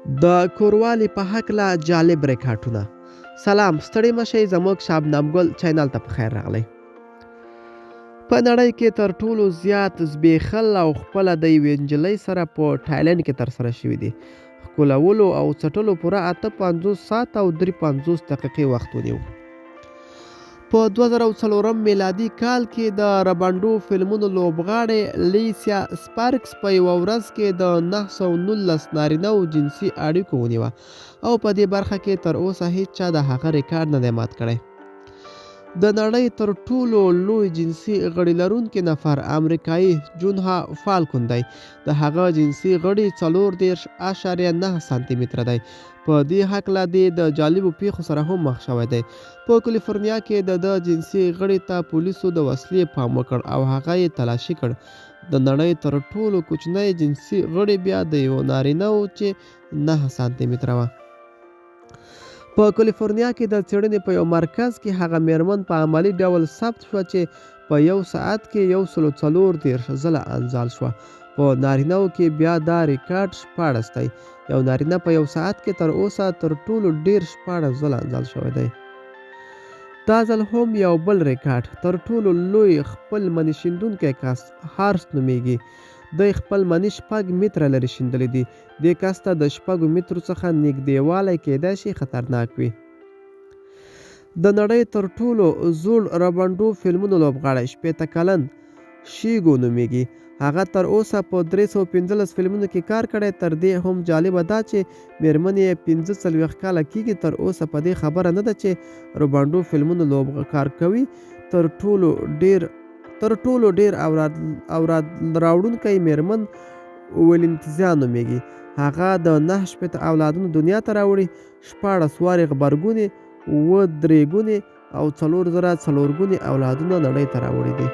د کوروالي په هکله جالب ریکارډونه. سلام، ستړي مه شئ، زموږ شبنم ګل چینل ته په خیر راغلی. په نړۍ کې تر ټولو زیات زبېښل او خپله د یوې نجلۍ سره په ټایلنډ کې ترسره شوي دي. ښکلولو او څټلو پوره 58 ساعته او 53 دقیقې وخت ونیو. په 2004 میلادي کال کې د ربنډو فلمونو لوبغاړې لیسیا سپارکس په یوه ورځ کې د 919 نارینه و جنسي اړیکو ونیوه او په دې برخه کې تر اوسه هیچا د هغه ریکارډ نه دی مات کړی. د نړۍ تر ټولو لوی جنسي غړي لرونکي نفر امریکایي جونها فالکون دی. د هغه جنسي غړي 34.9 سانتي متره دی. په دې هکله دی د جالبو پیښو سره هم مخ شوی دی. په کالیفورنیا کې د ده جنسي غړي ته پولیسو د وسلې پام وکړ او هغه یې تلاشي کړ. د نړۍ تر ټولو کوچنی جنسي غړي بیا د یو نارینه و چې 9 سانتي متره وه. په کالیفورنیا کې د څېړنې په یو مرکز کې هغه میرمن په عملي ډول ثبت شوه چې په یو ساعت کې 134 ځله انزال شوه. په نارینهو کې بیا دا ریکارډ 16 دی. یو نارینه په یو ساعت کې تر اوسه تر ټولو ډېر 16 ځله انزال شوی دی. دا ځل هم یو بل ریکارډ، تر ټولو لوی خپل مني شیندونکی کس هارس نومېږي. دی خپل مني 6 متره لرې شیندلي دي. دې کس ته د 6 مترو څخه نږدېوالی کېدای شي خطرناک وي. د نړۍ تر ټولو زوړ ربنډو فلمونو لوبغاړی 60 کلن شیګو نومېږي. هغه تر اوسه په 315 فلمونو کې کار کړی. تر دې هم جالبه دا چې میرمنې یې 45 کاله کېږي، تر اوسه په دې خبره نه ده چې ربنډو فلمونو کار کوي. تر ټولو ډېر اوراد راوړونکی میرمن ولینتزیا نومېږي. هغه د 69 اولادونو دنیا ته راوړي، 16 وارې غبرګونې، 7 درېګونې او 4000 څلورګونې اولادونه نړۍ ته راوړي دي.